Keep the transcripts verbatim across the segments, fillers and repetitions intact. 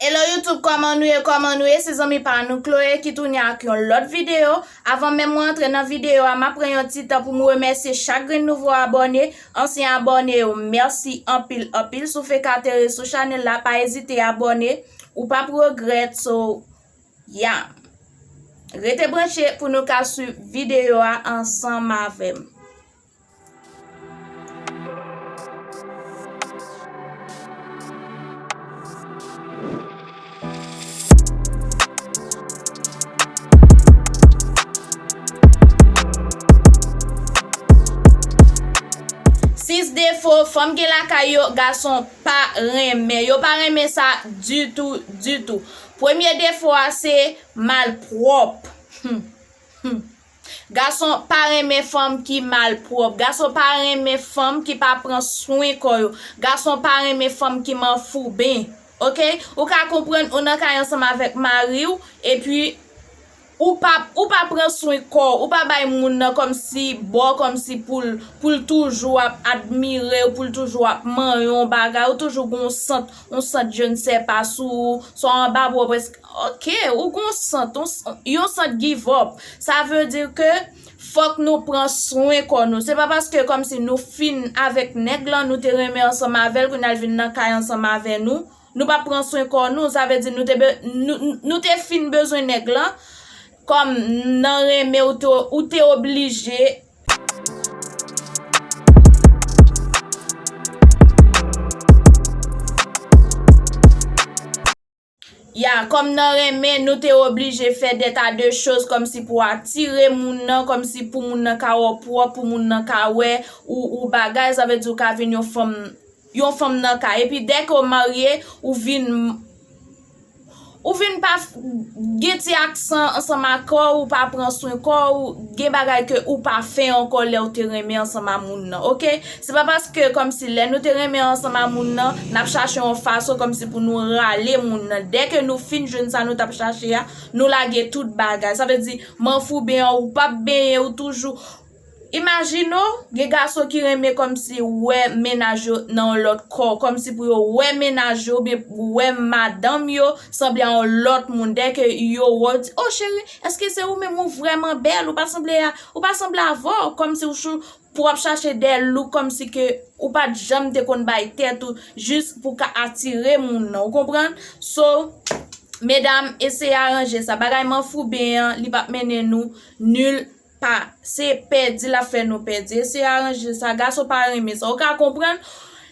Hello YouTube, kòman nou ye, kòman nou ye? Se zanmi pa nou Chloé ki tounen ak yon lòt videyo. Avan menm mwen antre nan videyo a, m ap pran yon ti tan pou m remèsye chak grenn nouvo abòne, ansyen abòne yo. Mèsi anpil, anpil. Si w fenk atere sou chanèl la, pa ezite abòne. Ou p ap regrèt. So, yeah. Rete branche pou nou ka swiv videyo a ansanm avè m. Sis defo fanm gen lakay yo, gason pa renmen. Yo pa renmen sa ditou, ditou. Premye defo a se malpwòp. Hmm. Hmm. Gason pa renmen fanm ki malpwòp. Gason pa renmen fanm ki pa pran swen kò yo. Gason pa renmen fanm ki manfouben. Oke? Ou ka konprann ou nan kay ansanm avèk mari w, epi ou pa, ou pa pran swen kò w, ou pa bay moun nan kòmsi bò, kòmsi pou l, pou l toujou ap admire w, pou l toujou ap manyen yon bagay, ou toujou gon sant, yon sant je ne sais pas sou ou, swa anba bra w prèske. Oke, ou gon sant, yon s-, yon sant give up. Sa vle di ke fòk nou pran swen kò nou. Se pa paske kòmsi nou fin avèk nèg lan, nou te renmen ansanm avè l, kounye a l vin nan kay ansanm avè nou, nou pa pran swen kò nou. Sa vle di nou te be-, nou, nou te fin bezwen nèg lan. Kòm nan renmen ou te, ou te oblije Ya, kòm nan renmen, nou te oblije fè des tas de choses kòmsi pou atire moun nan, kòmsi pou moun nan ka wè w pwòp, pou moun nan ka wè ou, ou bagay, sa vle di ou ka vin yon fanm, yon fanm nan kay. Epi dèke w marye, ou vin, ou vin pa f-, gen ti aksan ansanm ak kò w, ou pa pran swen kò w, gen bagay ke ou pa fè ankò lè w te renmen ansanm a moun nan, oke? Se pa paske kòmsi lè nou te renmen ansanm a moun nan, n ap chache yon fason kòmsi pou nou rale moun nan. Dèke nou fin jwenn sa nou t ap chache a, nou lage tout bagay. Sa vle di, manfouben an, ou p ap benyen, ou toujou. Imajine w, gen gason ki renmen kòmsi wè mennaj yo nan yon lòt kò, kòmsi pou yo wè mennaj yo, oubyen wè madanm yo, sanble a yon lòt moun. Dèke yo wè w, di, "O cheri, èske se ou menm ou vrèman bèl, ou pa sanble a, ou pa sanble avè w," kòmsi ou chou, pou w ap chache dè look kòmsi ke ou pa t janm te konn bay tèt ou, jis pou w ka atire moun nan, ou konprann? So, medam, eseye aranje sa. Bagay manfouben an, li p ap mennen nou nil pa. Se pèdi l ap fè nou pèdi. Eseye aranje sa. Gason pa renmen sa. Ou ka konprann,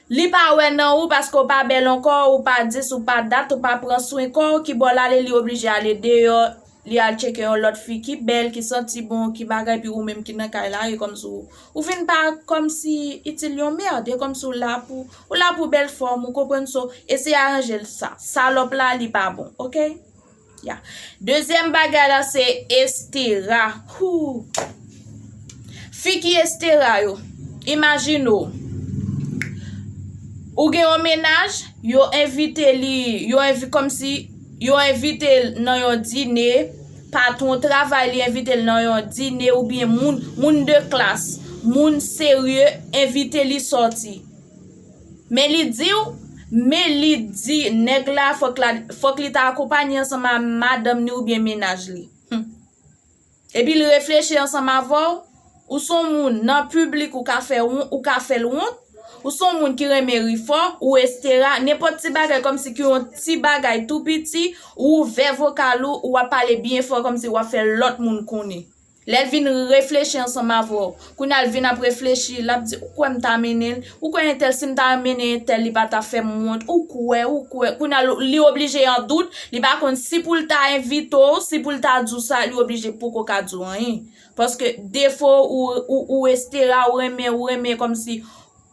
li pa wè nan ou paske ou pa bèl ankò, ou pa dis, ou pa dat, ou pa pran swen kò w, kibò l ale, li oblije ale deyò, li al tcheke yon lòt fi ki bèl, ki santi bon, ki bagay, epi ou menm ki nan kay la, e kòmsi ou, ou vin pa kòmsi itil yon mèd, e kòmsi ou la pou, ou la pou bèl fòm, ou konprann, so, eseye aranje l sa. Salòp la, li pa bon, oke? Ya. Dezyèm bagay la, se estera. Hoo. Fi ki estera yo, imajine w, ou gen yon mennaj, yo envite li, yo envi-, kòmsi yo envite l nan yon dine, patwon travay li envite l nan yon dine, oubyen moun, moun de klas, moun serye envite li sòti. Men li di w, men li di nèg la fòk la, fòk li ta akonpaye ansanm a madanm ni oubyen mennaj li. Hmm. Epi l reflechi ansanm avè w, ou s on moun nan piblik ou ka fè won-, ou ka fè l wont, ou s on moun ki renmen ri fò, ou estera, nenpòt ti bagay kòmsi ki yon ti bagay tou piti, ou ouvè vokal ou, ou ap pale byen fò kòmsi w ap fè lòt moun konnen. Lè l vin reflechi ansanm avè w, kounye a l vin ap reflechi, l ap di, "Ou kwè m ta mennen l? Ou kwè entèl, si m ta mennen entèl, li pa ta fè m wont? Ou kwè, ou kwè?" Kounye a l, li oblije an dout, li pa konn si pou l ta envite w, si pou l ta di w sa, li oblije poko ka di w anyen. Paske defo ou, ou, ou estera, ou renmen, ou renmen kòmsi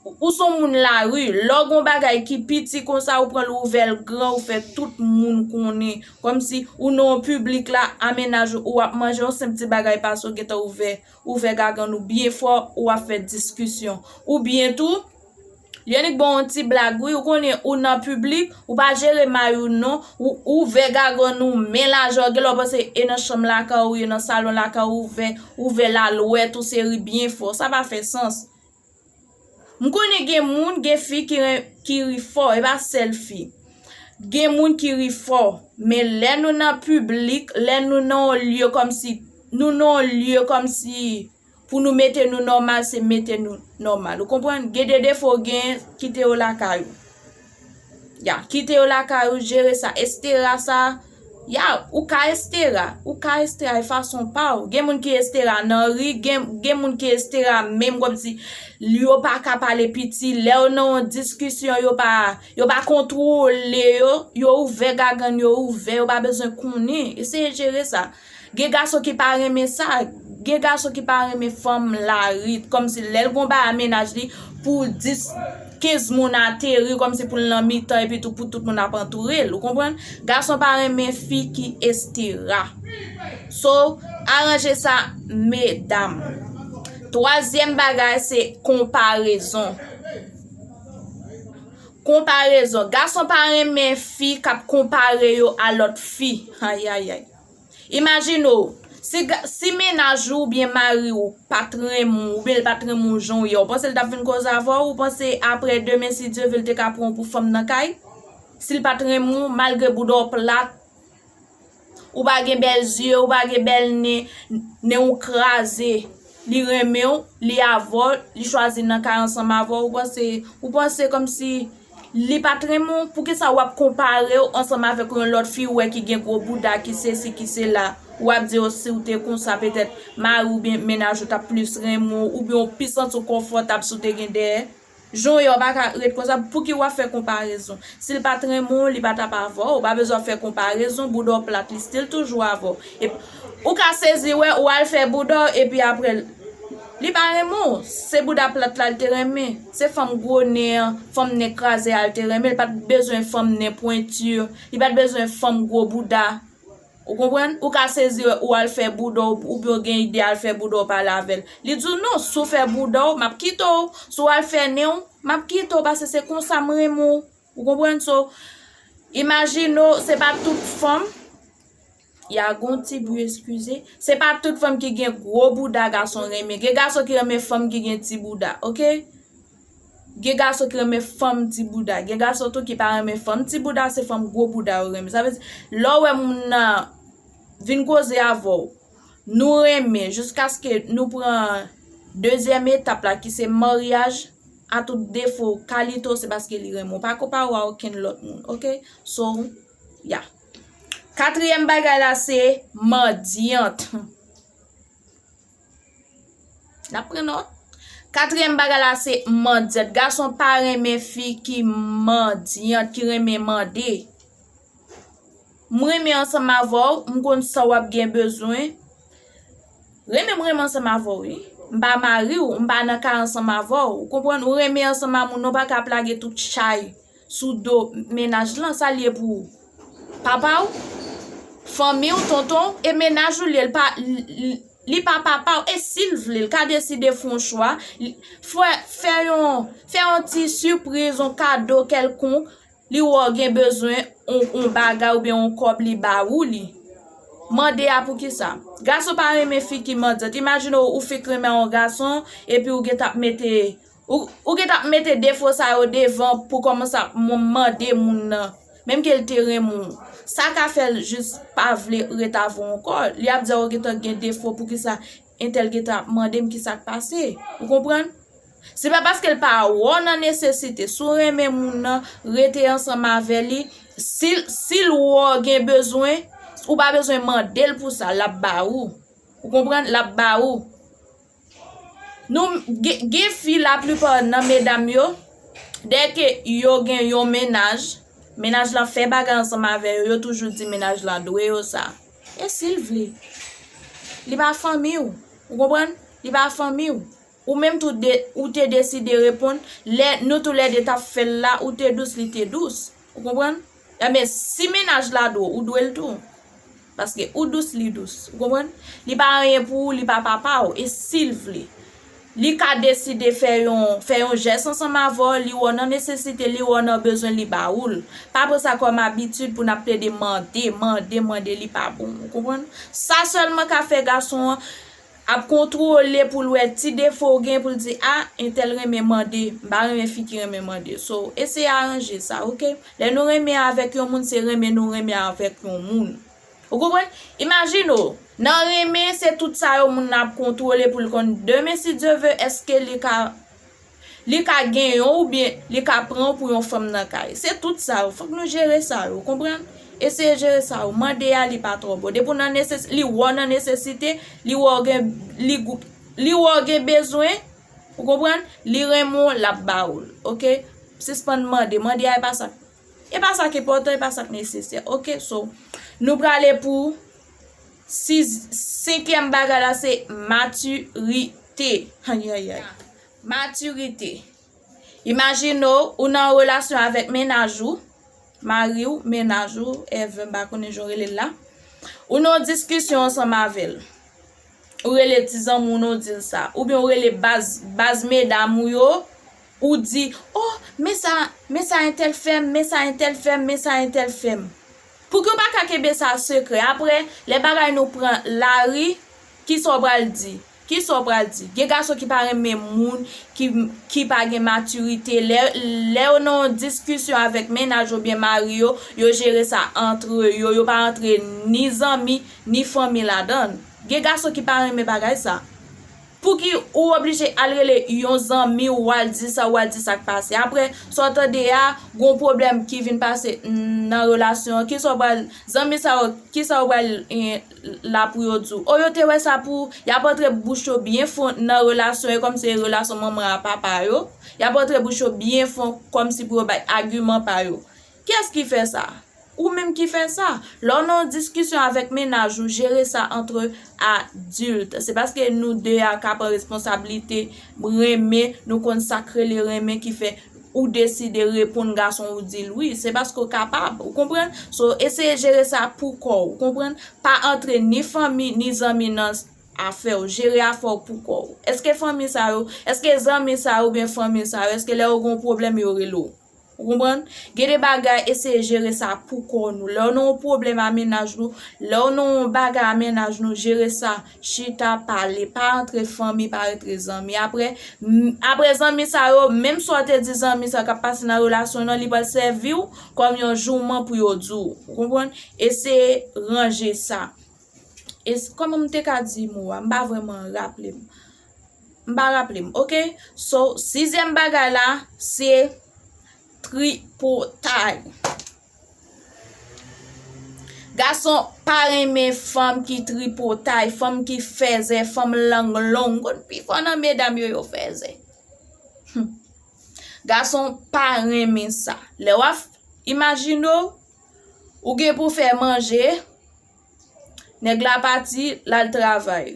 ou, ou s on moun lari. Lè w gen yon bagay ki piti konsa, ou pran l, ou ouvè l gran, ou fè tout moun konnen. Kòmsi ou nan yon piblik la, a mennaj ou, ou ap manje yon senp ti bagay pase, ou gentan ouvè, ouvè gagann ou byen fò, ou ap fè diskisyon. Oubyen tou, li annik ba w yon ti blag, wi, ou konnen ou nan piblik, ou pa jere may ou non, ou, ou ouvè gagann ou, men lajè w, genlè w panse e nan chanm lakay ou, e nan salon lakay ou, ouvè, ouvè lalwèt ou, se ri byen fò. Sa pa fè sans. M konnen gen moun, gen fi ki ren-, ki ri fò, e pa sèl fi. Gen moun ki ri fò, men lè nou nan piblik, lè nou nan yon lye kòmsi, nou nan yon lye kòmsi pou nou mete nou nòmal, se mete nou nòmal. Ou konprann? Gen de defo, gen, kite yo lakay ou. Ya, kite yo lakay ou, jere sa. Estera sa, ya, ou ka estera. Ou ka estera e fason pa w. Gen moun ki estera nan ri, gen, gen moun ki estera menm kòmsi yo pa ka pale piti. Lè yo nan yon diskisyon, yo pa, yo pa kontwole yo, yo ouvè gagann yo, ouvè, yo pa bezwen konnen. Eseye jere sa. Gen gason ki pa renmen sa. Gen gason ki pa renmen fanm la ri. Kòmsi lè l gon bagay mennaj li, pou dis, kenz moun ateri, kòmsi pou l nan mitan, epi tou pou tout moun ap antoure l. Ou konprann? Gason pa renmen fi ki estera. So, aranje sa, medam. Twazyèm bagay, se konparezon. Konparezon. Gason pa renmen fi k ap konpare yo a lòt fi. Ayayay. Imajine w, si, ga- si mennaj ou oubyen mari w pa t renmen w, oubyen l pa t renmen w jan w ye, ou panse l t ap vin koze avè w? Ou panse apre demen, si Dye vle, l te ka pran w pou fanm nan kay? Si l pa t renmen w, malgre bouda w plat, ou pa gen bèl zye, ou pa gen bèl nen, nen w kraze, li renmen w, li avè w, li chwazi nan kay ansanm avè w, ou panse, ou panse kòmsi li pa t renmen w? Poukisa w ap konpare w ansanm avèk yon lòt fi ou wè ki gen gwo bouda, ki sesi, ki sela? W ap di, o, si w te konsa, petèt mari w oubyen mennaj ou t ap plis renmen w, oubyen w pi santi w konfòtab si w te gen dèyè. Jan w ye, w pa ka ret konsa. Pouki w ap fè konparezon? Si l pa t renmen w, li pa t ap avè w. Ou pa bezwen fè konparezon. Bouda w plat, li still toujou avè w. E ou ka sezi wè, ou al fè bouda w, epi apre, li pa renmen w. Se bouda plat la l te renmen. Se fanm gwo nen an, fanm nen kraze a l te renmen. Li pa t bezwen fanm nen pwenti. Li pa t bezwen fanm gwo bouda. Ou konprann? Ou ka sezi wè, ou al fè bouda w, oubyen w gen ide al fè bouda w pale avè l. Li di w, non, si w fè bouda w, m ap kite w. Si w al fè nen w, m ap kite w, paske se konsa m renmen w. Ou konprann? So, imajine w, se pa tout fanm, y a gon ti bri, eskize. Se pa tout fanm ki gen gwo bouda gason renmen. Gen gason ki renmen fanm ki gen ti bouda, oke? Gen gason ki renmen fanm ti bouda. Gen gason tou ki pa renmen fanm ti bouda, se fanm gwo bouda yo renmen. Sa vle di, lè w wè moun nan vin koze avè w, nou renmen, jiskaske nou pran dezyèm etap la, ki se maryaj, a tout defo, kalite w, se paske li renmen w. Pa konpare w a okenn lòt moun, oke? So, ya. Katriyèm bagay la, se mandyant. N ap pran nòt. Katriyèm bagay la, se mandyant. Gason pa renmen fi ki mandyant, ki renmen mande. M renmen ansanm avè w, m konn sa w ap gen bezwen. Renmen m renmen ansanm avè w, wi. M pa mari w, m pa nan kay ansanm avè w. Ou konprann? Ou renmen ansanm a moun, ou pa ka ap lage tout chay sou do mennaj lan, sa l ye pou ou? Papa w, fanmi w, tonton w, e mennaj ou l ye, li pa, li, li, li pa papa w, e si l vle, l ka deside fè yon chwa, li, fè, fè yon, fè yon ti sipriz, yon kado kèlkonk, li wè w gen bezwen yon, yon bagay oubyen yon kòb, li ba ou li. Mande a poukisa? Gason pa renmen fi ki mandyant. Imajine w, ou fenk renmen yon gason, epi ou gentan ap mete Ou, ou gentan ap mete defo sa yo devan pou kòmanse ap m-, mande moun nan, menm ke l te renmen w. Sa ka fè l jis pa vle ret avè w ankò. Li ap di a ou gentan gen defo, poukisa entèl gentan ap mande m kisa k pase? Ou konprann? Se pa paske l pa wè w nan nesesite. Si w renmen moun nan, rete ansanm avè li. Si, si l wè w gen bezwen, ou pa bezwen mande l pou sa, l ap ba ou. Ou konprann? L ap ba ou. Nou, gen, gen fi laplipa nan medam yo, dèke yo gen yon mennaj, mennaj lan fè bagay ansanm avè yo, yo toujou di mennaj lan dwe yo sa. E si l vle? Li pa fanmi w. Ou konprann? Li pa fanmi w. Ou menm tou de, ou te deside reponn, lè nou toulède t ap fè l la, ou te dous, li te dous. Ou konprann? Enben, si mennaj la dwe w, ou dwe l tou. Paske ou dous, li dous. Ou konprann? Li pa anyen pou ou, li pa papa w. E si l vle, li ka deside fè yon, fè yon jès ansanm avè w, li wè w nan nesesite, li wè w nan bezwen, li ba ou l. Pa pran sa kòm abitid pou n ap plede mande, mande, mande, li pa bon. Ou konprann? Sa sèlman ka fè gason an ap kontwole pou l wè ti defo w gen pou l di, a, entèl renmen mande, m pa renmen fi ki renmen mande. So, eseye aranje sa, oke? Lè nou renmen avèk yon moun, se renmen nou renmen avèk yon moun. Ou konprann? Imajine w, nan renmen, se tout sa yo moun nan ap kontwole pou l konn demen, si Dye ve, èske li ka li ka gen yon oubyen li ka pran w pou yon fanm nan kay. Se tout sa yo. Fòk nou jere sa yo, konprann? Eseye jere sa yo. Mande a, li pa twò bon. Depi w nan neses-, li wè w nan nesesite, li wè w gen, li gou-, li wè w gen bezwen, ou konprann? Li renmen w, l ap ba ou l, oke? Sispann mande. Mande a, e pa sa, e pa sa k enpòtan, e pa sa k nesesè, oke? So, nou prale pou sis, senkyèm bagay la, se matirite. Ayayay. Matirite. Imajine w, ou nan relasyon avèk mennaj ou, mari w, mennaj ou, èvè, m pa konnen jan w rele l la. Ou nan yon diskisyon ansanm avè l. Ou rele ti zanmi w, non, w di l sa. Oubyen ou rele baz, baz medam ou yo, ou di, o, men sa, men sa entèl fè m, men sa entèl fè m, men sa entèl fè m. Pouki w pa ka kenbe sa sekrè? Apre, lè bagay nou pran lari, kisa w pral di? Kisa w pral di? Gen gason ki pa renmen moun ki, ki pa gen matirite. Lè, lè yo nan yon diskisyon avèk mennaj oubyen mari yo, yo jere sa antre yo. Yo pa antre ni zanmi, ni fanmi ladan l. Gen gason ki pa renmen bagay sa. Pouki ou oblije al rele yon zanmi w, w al di sa, w al di sa k pase? Apre, sa w tande a, gon pwoblèm ki vin pase nan relasyon an, kisa w pral, zanmi sa yo, kisa w pral, eh, la pou yo di w? O, yo te wè sa pou, y ap antre bouch yo byen fon nan relasyon, e kòmsi relasyon manman a papa yo, y ap antre bouch yo byen fon kòmsi pou yo bay agiman pa yo. Kiyès ki fè sa? Ou menm ki fè sa. Lè w nan yon diskisyon avèk mennaj ou, jere sa antre adilt. Se paske nou de a ka pran responsablite renmen, nou konn sa k rele renmen ki fè ou deside reponn gason ou di l wi. Se paske w kapab, ou konprann? So, eseye jere sa pou kò w, ou konprann? Pa antre ni fanmi, ni zanmi nan afè w. Jere afè w pou kò w. Èske fanmi sa yo, èske zanmi sa yo oubyen fanmi sa yo, èske lè yo gen yon pwoblèm, yo rele w? Ou konprann? Gen de bagay, eseye jere sa pou kò nou. Lè w nan yon pwoblèm a mennaj nou, lè w nan yon bagay a mennaj nou, jere sa. Chita, pale. Pa antre fanmi, pa antre zanmi. Apre, m-, apre zanmi sa yo, menm si w te di zanmi sa k ap pase nan relasyon nan, li pral sèvi w kòm yon jouman pou yo di w. Ou konprann? Eseye ranje sa. E s-, kòman m te ka di mo a? M pa vrèman raple m. M pa raple m, oke? So, sizyèm bagay la, se tripotay. Gason pa renmen fanm ki tripotay, fanm ki fèzè, fanm lang long. Konn pifò nan medam yo, yo fèzè. Hmm. Gason pa renmen sa. Lè w ap, imajine w, ou gen pou fè manje, nèg la pati, l al travay.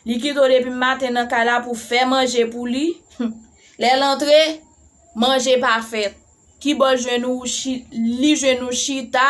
Li kite w depi maten nan kay la pou fè manje pou li. Lè l antre, manje pa fèt. Kibò jwenn ou chi-, li jwenn ou chita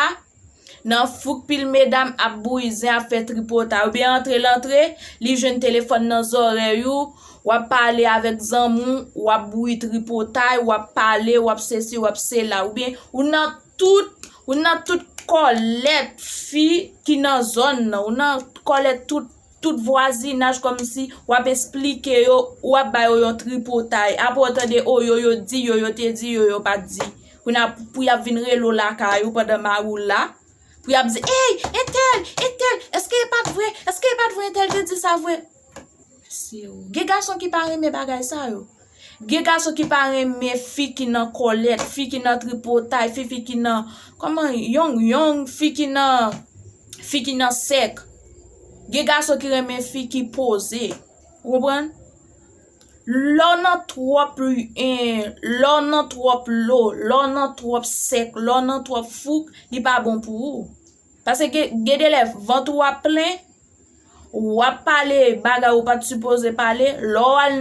nan fouk pil medam ap bouyi zen, ap fè tripotay. Oubyen antre l antre, li jwenn telefòn nan zòrèy ou, w ap pale avèk zanmi w, w ap bouyi tripotay, w ap pale, w ap sesi, w ap sela. Oubyen ou nan tout, ou nan tout kòlèt fi ki nan zòn nan, ou nan kòlèt tout, tout vwazinaj, kòmsi w ap esplike yo, w ap ba yo yon tripotay. Apre w tande, o, yo, yo di, yo, yo te di, yo, yo pa t di. Kounye a, pou y ap vin rele w lakay ou pandan mari w la, pou y ap di, ey, entèl, entèl, èske e pa t vre? Èske e pa t vre entèl te di sa vre? Mesye o. Gen gason ki pa renmen bagay sa yo. Gen gason ki pa renmen fi ki nan kòlèt, fi ki nan tripotay, fi, fi ki nan, kòman, yong, yong, fi ki nan, fi ki nan sèk. Gen gason ki renmen fi ki poze. Ou konprann? Lè w nan twòp, eh, lè w nan twòp lo, lè w nan twòp sèk, lè w nan twòp fouk, li pa bon pou ou. Paske gen, gen de lè vant ou ap plen, w ap pale bagay ou pa t sipoze pale, lè w al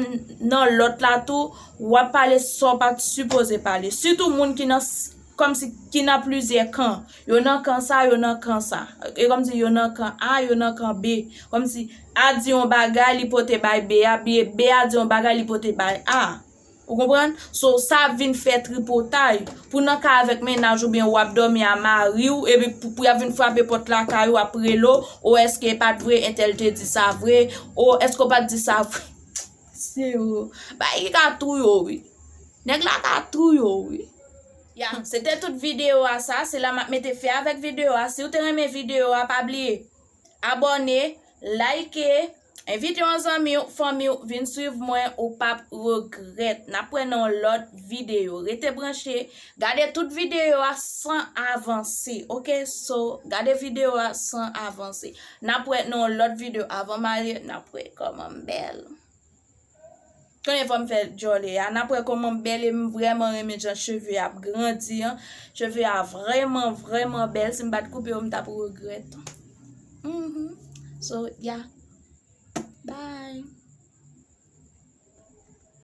nan lòt la tou, w ap pale sa w pa t sipoze pale. Sitou moun ki nan s-, kòmsi ki nan plizyè kan. Yo nan kan sa, yo nan kan sa. E kòmsi yo nan kan A, yo nan kan B. Kòmsi A di yon bagay, li pote bay B a, B, B a di yon bagay, li pote bay A. Ou konprann? So, sa ap vin fè tripotay. Pou nan ka avèk mennaj oubyen w ap dòmi a mari w, epi pou, pou y ap vin frape pòt lakay ou, ap rele w, o èske e pa t vre, entèl te di sa vre, o èske w pa t di sa vre? Se yo. Bay ki ka touye w, wi. Nèg la ka touye w, wi. Ya, se te tout videyo a sa, se la m ap mete fen avèk videyo a. Si w te renmen videyo a, pa bliye abòne, like, envite yon zanmi w, fanmi w, vin swiv mwen, ou p ap regrèt. N ap wè nan yon lòt videyo. Rete branche, gade tout videyo a san avanse, oke? So, gade videyo a san avanse. N ap wè nan yon lòt videyo. Avan m ale, n ap wè kòman m bèl. Konnen fò m fè djòlè a. N ap wè kòman m bèl e m vrèman renmen jan cheve ap grandi an. Cheve a vrèman, vrèman bèl. Si m pa t koupe yo, m t ap regrèt. Mhm. So, yeah. Bye.